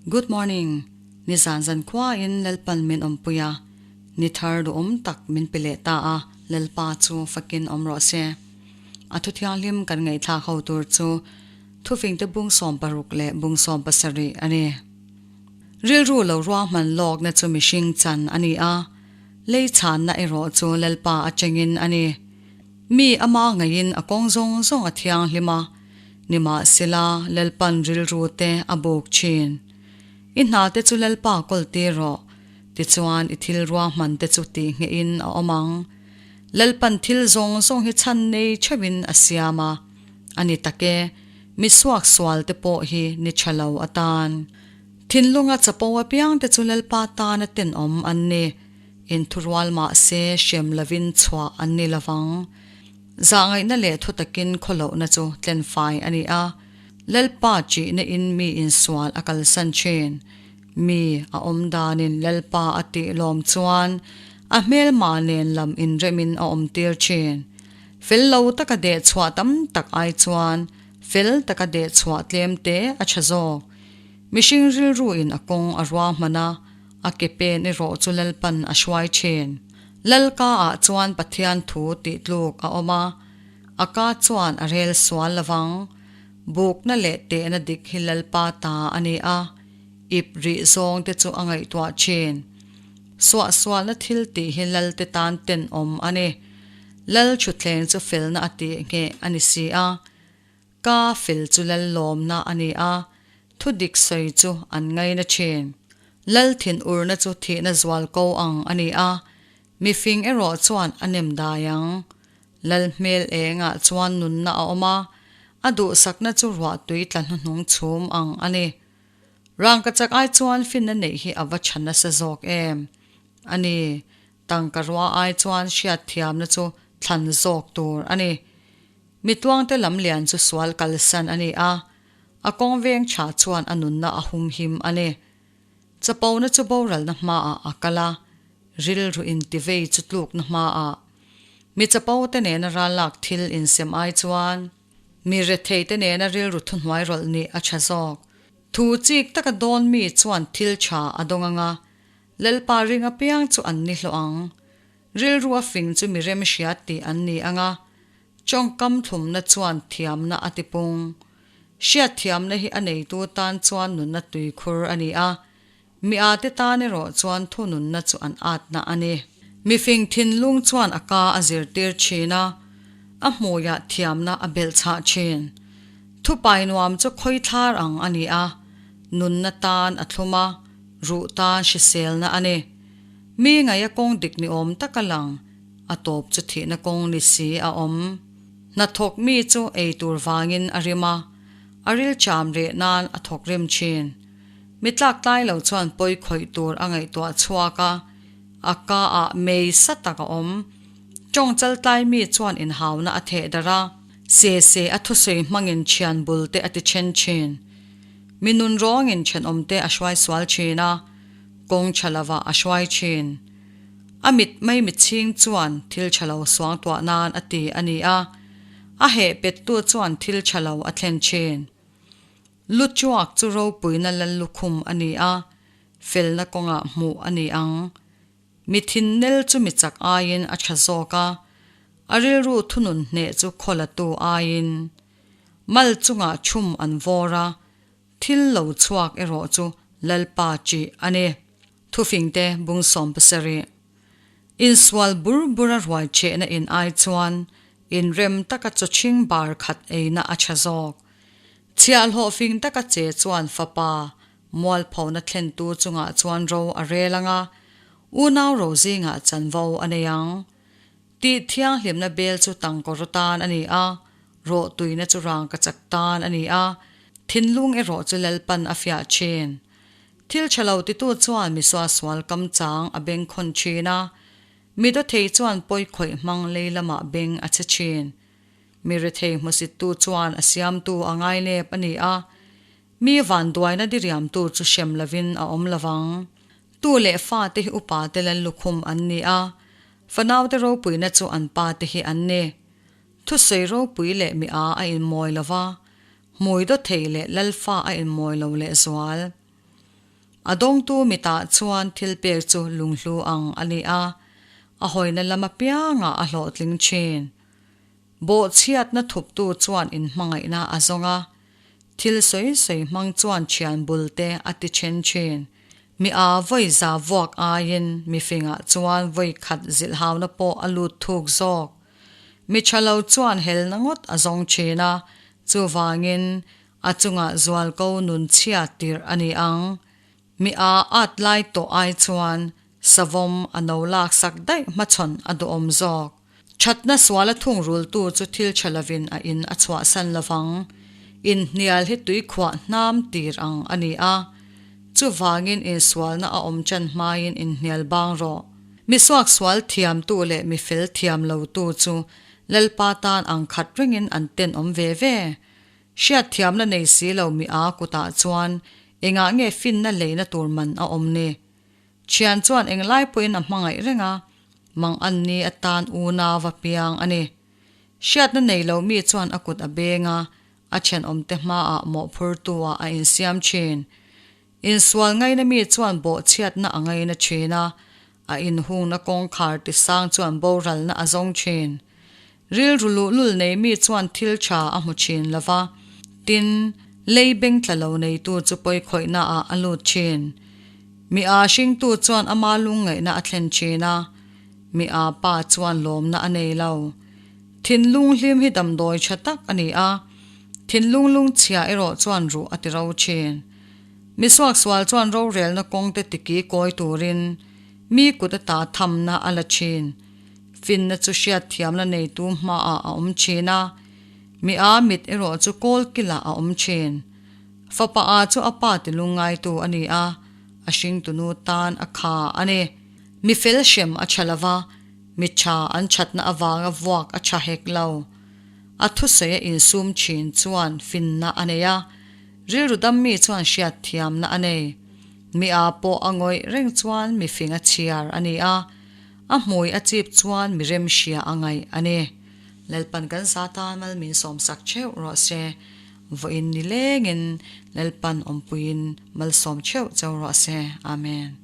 Good morning, nizan zan khuain Lalpan min awmpui a, ni thar duhawm tak min pe leh ta a, Lalpa chu fakin awm rawh se. A thu thianghlim kan ngaihthlak ho tur chu thufingte bung 60 leh bung 70 a ni. Rilru lo ruahman lawkna chu mihring chan a ni a, lei chhanna erawh chu Lalpa atangin a ni. Mi ama ngaiin a kawng zawng zawng a thianghlim a, nimahsela Lalpan rilru te a buk thin. I hna te chu Lalpa kawl tir rawh, tichuan i thil ruahman te chu tihnghehin a awm ang. Lalpan thil zawng zawng hi chhan nei theuhin a siam a, a ni tak e, mi suaksual te pawh hi ni tha lo atan. Thinlunga chapo apiang te chu Lalpa tana tenawm an ni. Inthurual mah se hrem lovin chhuah an ni lovang. Zahngaihna leh thu takin khawlohna chu tlenfai a ni a, Lalpa chihna in mi insual a kalsan thin. Mi a awm danin Lalpa a tih lawm chuan a hmelma nen lam inremin a awm tir thin. Fel lo taka deh chhuah tam tak ai chuan fel taka deh chhuah tlem te a tha zawk. Mihring rilru in a kawng a ruahman a, A ke pen erawh chu Lalpan a hruai thin. Lalka ah chuan Pathian thu tih tluk a awm a, a ka chuan a rel sual lovang. Bukna leh tehna dik hi Lalpa ta a ni a, ip rih zawng te chu a ngaihtuah thin. Suahsualna thil tih hi Lalte tan tenawm a ni. Lal thutthleng chu felna a tih ngheh a ni si a. Ka fel chu lal lawmna a ni a, thu dik sawi chu an ngaina thin. Lal thin urna chu thihna zual ko ang a ni a, mifing erawh chuan a nem dai ang. Lal hmel engah chuan nunna a awm a, a duhsakna chu ruahtui tla hnuhnung chhum ang a ni. Rangkachak ai chuan finna neih hi a va tha nasa zawk em? A ni, tangka rua ai chuan hriatthiamna chu thlan zawk tur a ni. Mi tuangte lam lian chu sual kalsan a ni a, a kawng veng tha chuan a nunna a humhim a ni. Chapona chu boralna hmaah a kal a, rilru intivei chu tlukna hmaah. Mi chapo te nena rallak thil insem ai chuan mi rethei te nena rilru thuhnuai rawlh nih a tha zawk. Thu chik taka dawn mi chuan thil tha a dawng anga, Lalpa ring apiang chu an ni hlawh ang. Rilru a fing chu mi remhria tih an ni anga, Tawngkam thlumna chuan thiamna a tipung. Hriatthiamna hi a neitu tan chuan nunna tuikhur a ni a, mi ate tan erawh chuan thununna chu an atna a ni. Mifing thinlung chuan a ka a zirtir thin a, a hmuiah thiamna a belhchhah thin. Thupai nuam chu khawithlar ang a ni a, nunna tan a thlum a, ruh tan hriselna a ni. Mi ngaia kawng dik ni awm taka lang. A tawp chu thihna kawng ni si a awm. Hnathawk mi chu ei tur vangin a rim a, a ril cham reh nan a thawk rim thin. Mi tlak tlai lo chuan pawi khawih tur a ngaihtuah chhuak a, a ka ah mei sa tak a awm. Tawng chal tlai mi chuan inhauna a theh darh a, se se a thusawi hmangin thian bul te a ti then thin. Mi nun rawngin thenawm te a hruai sual thin a, kawng tha lovah a hruai thin. A mit mai mitchhing chuan thil tha lo suangtuah nan a ti a ni a, a heh pettu chuan thil tha lo a thlen thin. Lu chuak chu ropuina lal lukhum a ni a, felna kawngah hmuh a ni ang. Mi thinnel chu mi chak aiin a tha zawk a, a rilru thunun hneh chu khawlatu aiin. Mal chungah chhum an vawr a, Thil lo chhuak erawh chu Lalpa chih a ni. Thufingte bung 70. Insual bur bura ruai chehna in ai chuan inrem taka chawchhing bar khat eina a tha zawk. Chhiahhlawh fing taka che chuan fapa mualphona thlentu chungah chuan ro a rel ang a, unau ro zingah chanvo a nei ang. Tih thianghlimna bel chu tangkaw ru tan a ni a, rawh tuina chu rangkachak tan a ni a, thinlung erawh chu Lalpan a fiah thin. Thil tha lo titu chuan mi suahsual kam chang a beng khawn thin a, mi dawthei chuan pawi khawih hmang lei lamah beng a che thin. Mi rethei hmusittu chuan a siamtu a ngainep a ni a, mi vanduaina diriamtu chu hrem lovin a awm lovang. Tu leh fate hi upate lal lukhum an ni a, fanaute ropuina chu an pate hi an ni. Thusawi ropui leh mi a a inmawi lo va, hmui dawthei leh lalfa a inmawi lo lehzual. A dawngtu mitah chuan thil pek chu lunghlu ang a ni a, a hawina lam apiangah a hlawhtling thin. Bawhchhiatna thuptu chuan inhmangaihna a zawng a, thil sawi sawi hmang chuan thian bul te a ti then thin. Mi a vawi za vuak aiin mi fingah chuan vawi khat zilhhauna pawh a lut thuk zawk. Mi tha lo chuan helna ngawt a zawng thin a, chuvangin a chungah zualko nun chhia tirh a ni ang. Mi a at lai tawh ai chuan savawm a no laksak daih hmachhawn a duhawm zawk. Thatna suala thungrultu chu thil tha lovin a in a chhuahsan lovang. Inhnial hi tuikhuah hnam tir ang a ni a. Chuvangin insualna a awm chan hmain inhnial bang rawh. Mi suaksual thiamtu leh mi fel thiam lotu chu Lalpa tan ang khat rengin an tenawm ve ve. Hriatthiamna nei si lo mi a kutah chuan engah nge finna leina tur man a awm ni? Thian chuan englai pawhin a hmangaih reng a, mang an ni atan unau a piang a ni. Hriatna nei lo mi chuan a kut a beng a, a thenawmte hmaah mawhphurtu ah a insiam thin. Insual ngaina mi chuan bawhchhiatna a ngaina thin a, a inhungna kawngkhar tisang chuan boralna a zawng thin. Rilru luhlul nei mi chuan thil tha a hmu thin lo va, tin, lei beng tla lo neitu chu pawikhawihna ah a lut thin. Mi aa hringtu chuan ama lungngaihna a thlen thin a, mi aa pa chuan lawmna a nei lo. Thinlung hlim hi damdawi tha tak a ni a, thinlung lungchhia erawh chuan ruh a ti ro thin. Mi suaksual chuan rorelna kawngte tiki kawi turin mi kut ata thamna a la thin. Finna chu hriatthiamna neitu hmaah a awm thin a, mi a mit erawh chu kawl kilah a awm thin. Fapa a chu a pa ti lungngaitu a ni a, a hringtunu tan a kha a ni. Mi fel hrem a tha lo va, mi tha an thatna avanga vuak a tha hek lo. A thusawi a insum thin chuan finna a nei a, rilru dam mi chuan hriatthiamna a nei. Mi a pawh a ngawih reng chuan mi fing a chhiar a ni a, A hmui a chip chuan mi remhria a ngaih a ni. Lalpan kan za tan mal min sawmsak theuh rawh se. Vawiin ni lengin Lalpan awmpuiin malsawm theuh cheu rawh se. Amen.